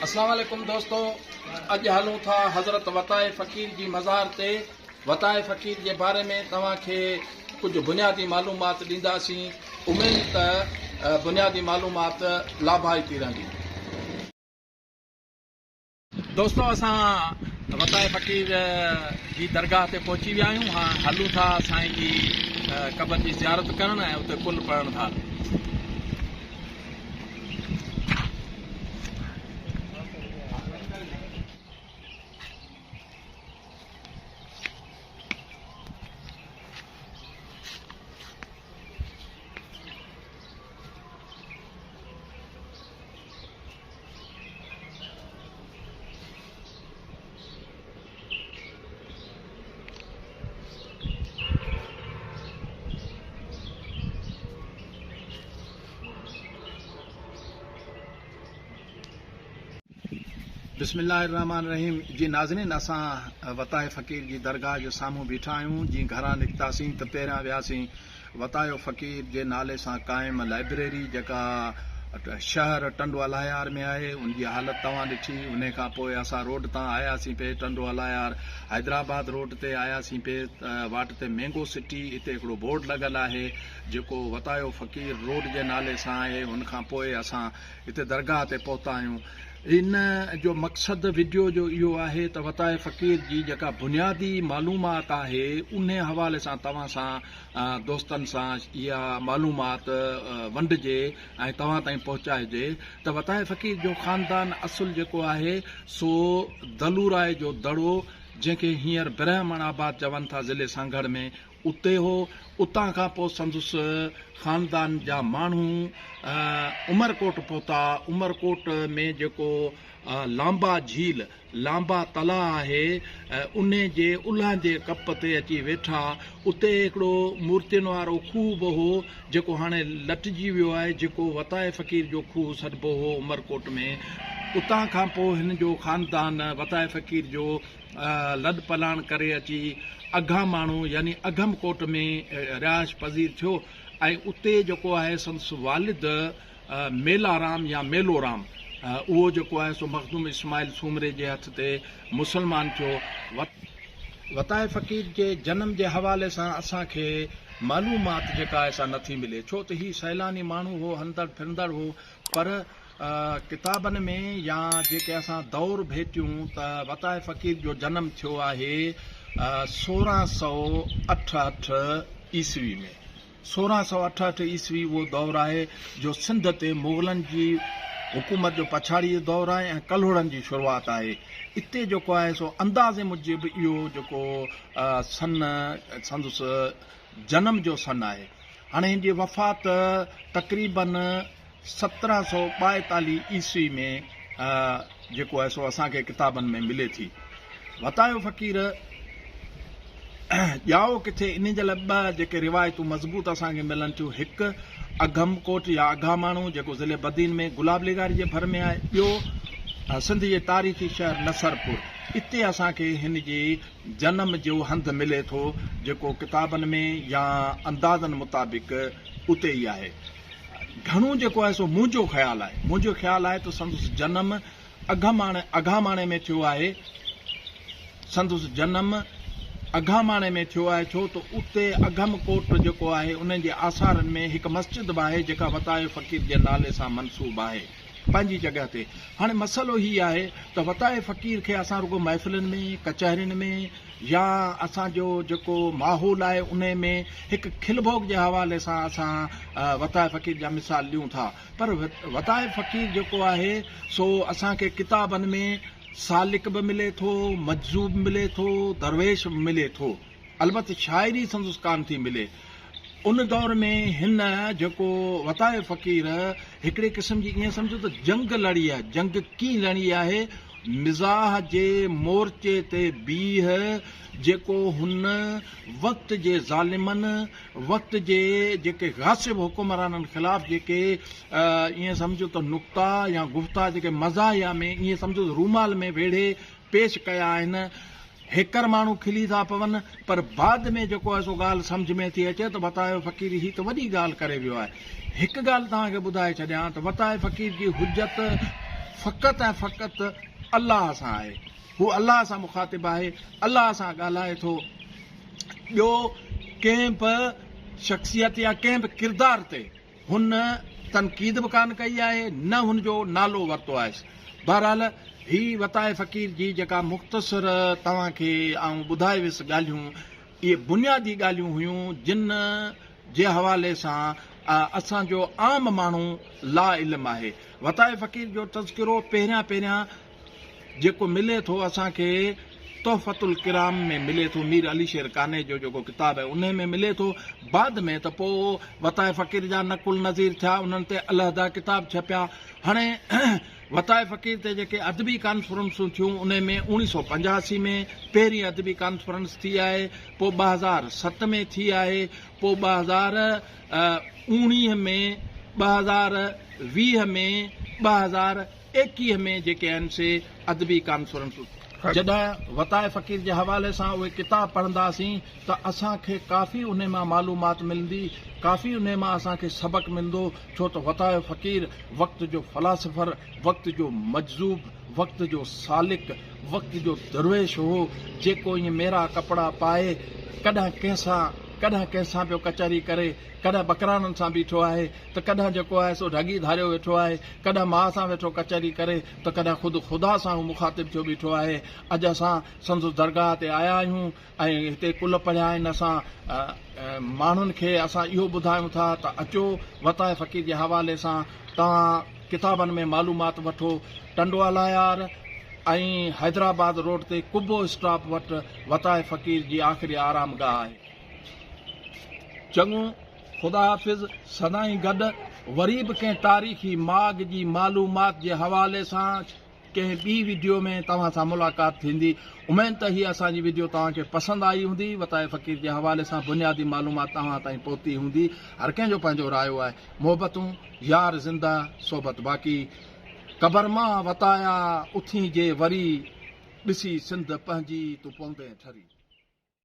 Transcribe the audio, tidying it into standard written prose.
اسلام عليڪم دوستو اڄ هلون ٿا حضرت وتائي فقير جي مزار تي وتائي فقير جي باري ۾ توهان کي ڪجهه بنيادي معلومات ڏينداسين اميد ته بنيادي معلومات لاڀائتي رهندي. دوستو اسان وتائي فقير جي درگاهه تي پهچي ويا آهيون هاڻ هلون ٿا سائين جي قبر جي زيارت ڪرڻ ۽ اتي قل پڙهڻ ٿا. بسم الله الرحمٰن الرحيم جي ناظرين اسان وتايي فقير جي درگاهه جي سامهون بيٺا آهيون جي گهران نڪتاسين ته پهريان وياسين وتايو فقير جي نالي سان قائم لائبريري جيڪا شهر ٽنڊو الهيار ۾ آهي ان جي حالت توهان ڏٺي انهي کان پوء اسان روڊ تان آياسين پئي ٽنڊو الهيار حيدرآباد روڊ تي آياسين پئي واٽ تي مينگو سٽي اتي هڪڙو بورڊ لڳل آهي جيڪو وتايو فقير روڊ جي نالي سان آهي ان کان پوء اسان هتي درگاهه تي پهتا آهيون ان جو مقصد وڊيو جو اهو آهي ته وتايي فقير جي جيڪا بنيادي معلومات آهي انهي حوالي سان توهان سان دوستن سان اها معلومات ونڊجي ۽ توهان تائين پهچائجي ته وتايي فقير جو خاندان اصل جيڪو آهي سو دلورائي جو دڙو جنهن کي هينئر برهمڻ آباد چون ٿا ضلعي سانگهڙ ۾ اتي هو اتان کان پوء سندس خاندان جا ماڻهو عمرڪوٽ پهتا عمرڪوٽ ۾ جيڪو لانبا جهيل لانبا تلاء آهي، انهي جي الهندي ڪپ تي اچي ويٺا. اتي هڪڙو مورتين وارو کوهه به هو، جيڪو هاڻي لٽجي ويو آهي، جيڪو وتائي فقير جو کوهه سڏبو هو عمرڪوٽ ۾. اتان کان پوء هن جو خاندان وتائي فقير جو لڏپلاڻ ڪري اچي اگهاماڻو يعني اگهم ڪوٽ ۾ رهائش پذير ٿيو ۽ اتي جيڪو آهي سندس والد ميلارام يا ميلورام اهو جيڪو آهي سو مخدوم اسماعيل سومري جي هٿ تي مسلمان ٿيو. وتائي فقير جي جنم جي حوالي سان اسان کي معلومات جيڪا آهي سا نٿي ملي ڇو ته هي سيلاني ماڻهو هو هلندڙ ڦرندڙ هو پر ڪتابن ۾ يا جيڪي اسان دور ڀيٽيون ته وتائي فقير جو جنم ٿيو آهي 1668 عيسوي ۾. 1668 عيسوي اهو دور آهي جو سنڌ تي مغلن جي حڪومت جو پڇاڙيء جو دور آهي ۽ ڪلهوڙن جي شروعات آهي. اتي جيڪو آهي سو اندازي موجب اهو جيڪو سن سندس جنم جو سن آهي. هاڻي هن جي وفات تقريباً 1742 عيسوي ۾ جيڪو آهي سو اسان کي ڪتابن ۾ ملي ٿي. وتايو فقير ڄائو ڪٿي انهي جي لاء ٻه جيڪي روايتون مضبوط اسان کي ملن ٿيون هڪ اگهم ڪوٽ يا اگهاماڻو جيڪو ضلعي بدين ۾ گلاب لغاري جي ڀر ۾ آهي ٻيو سنڌ جي تاريخي شهر نصرپور اتي اسان کي هن جي جنم جو هنڌ ملي ٿو جيڪو ڪتابن ۾ يا اندازن مطابق اتي ئي آهي. گهڻو جيڪو آهي سو منهنجو خيال آهي. منهنجو خيال آهي ته سندس جنم اگهاماڻي اگهاماڻي ۾ ٿيو آهي. سندس جنم اگهاماڻي ۾ ٿيو آهي ڇو ته اتي اگهم ڪوٽ جيڪو آهي انهن جي آثارن ۾ هڪ مسجد به آهي جيڪا وتايو فقير جي نالي سان منسوب آهي. پنهنجي جڳهه تي. هاڻي مسئلو هي آهي ته وتايي فقير کي اسان رڳو محفلن ۾، ڪچهرين ۾ يا اسان جو جيڪو ماحول آهي انهي ۾ هڪ کل ڀوڳ جي حوالي سان اسان وتايي فقير جا مثال ڏيون ٿا پر وتايي فقير جيڪو آهي سو اسان کي ڪتابن ۾ سالڪ به ملي ٿو، مجذوب ملي ٿو، درويش به ملي ٿو. البت شاعري سندس ڪانه ٿي ملي. ان دور ۾ هن جيڪو وتايو فقير هڪڙي قسم جي ائين سمجهو ته جنگ لڙي آهي. جنگ ڪيئن لڙي آهي؟ مزاح جي مورچي تي بيهه جيڪو هن وقت جي ظالمن، وقت جي جيڪي غاصب حڪمرانن خلاف جيڪي ائين سمجهو ته نقطا يا گفتا جيڪي مزاحيه ۾ ائين سمجهو ته رومال ۾ ويڙهي پيش ڪيا آهن. هيڪر ماڻهو کلي ٿا پون پر بعد ۾ جيڪو آهي سو ڳالهه سمجهه ۾ ٿي اچي ته وتايو فقير هي ته وڏي ڳالهه ڪري ويو آهي. هڪ ڳالهه توهان کي ٻڌائي ڇڏيان ته وتايي فقير جي حجت فقط ۽ فقط الله سان آهي. هو الله سان مخاطب آهي، الله سان ڳالهائي ٿو. ٻيو ڪنهن به شخصيت يا ڪنهن به ڪردار تي هن تنقيد به ڪانه ڪئي آهي نه هن جو نالو ورتو آهيس. بهرحال هي وتائي فقير جي جيڪا مختصر توهان کي آئون ٻڌائي ويس ڳالهيون اهي بنيادي ڳالهيون هيون جن جي حوالي سان اسان جو عام ماڻهو لا علم آهي. وتائي فقير جو تذڪرو پهريان پهريان جيڪو ملي ٿو اسان کي تحفة الڪرام ۾ ملي ٿو مير علي شير قانع جو جيڪو ڪتاب آهي انهي ۾ ملي ٿو بعد ۾ ته پوء وتائي فقير جا نقل نظير ٿيا انهن تي علحده ڪتاب ڇپيا هاڻي وتائي فقير تي جيڪي ادبي ڪانفرنسون ٿيون انهي ۾ اوڻيهه سو 85 ۾ پهرين ادبي ڪانفرنس ٿي آهي پوء 2007 ۾ ٿي آهي پوء 2019 ۾ 2020 ۾ 2021 ۾ جيڪي آهن سي ادبي ڪانفرنسون. جڏهن وتائي فقير جي حوالي سان اهي ڪتاب پڙهنداسين ته اسان کي ڪافي انهي مان معلومات ملندي، ڪافي انهي مان اسان کي سبق ملندو، ڇو ته وتايو فقير وقت جو فلاسفر، وقت جو مجذوب، وقت جو سالڪ، وقت جو درويش هو، جيڪو ائين ميرا ڪپڙا پائي ڪڏهن ڪنهن سان ڪڏهن ڪنهن سان پيو ڪچهري ڪري، ڪڏهن ٻڪراڻن سان بيٺو آهي ته ڪڏهن جيڪو آهي سو ڍڳي ڌاريو ويٺو آهي، ڪڏهن ماء سان ويٺو ڪچهري ڪري ته ڪڏهن خود خدا سان هو مخاطب ٿيو بيٺو آهي. اڄ اسان سندس درگاهه تي آيا آهيون ۽ هتي قل پڙهيا آهن. اسان ماڻهن کي اسان اهو ٻڌايون ٿا ته اچو وتائي فقير جي حوالي سان توهان ڪتابن ۾ معلومات وٺو. ٽنڊوالهيار ۽ حيدرآباد روڊ تي قبو اسٽاپ وٽ وتائي فقير جي آخري آرامگاهه آهي. چڱو خدا حافظ سدائين گڏ. وري به ڪنهن تاريخي ماڳ جي معلومات جي حوالي سان ڪنهن ٻي وڊيو ۾ توهان سان ملاقات ٿيندي. اميد ته هي اسان جي وڊيو توهان کي پسند آئي هوندي. وتائي فقير جي حوالي سان بنيادي معلومات توهان تائين پهتي هوندي. هر ڪنهن جو پنهنجو رايو آهي. محبتون يار زنده صحبت باقي. قبر مان وتايا اٿين جي وري ڏسي سنڌ پنهنجي تون پوندين ٺري.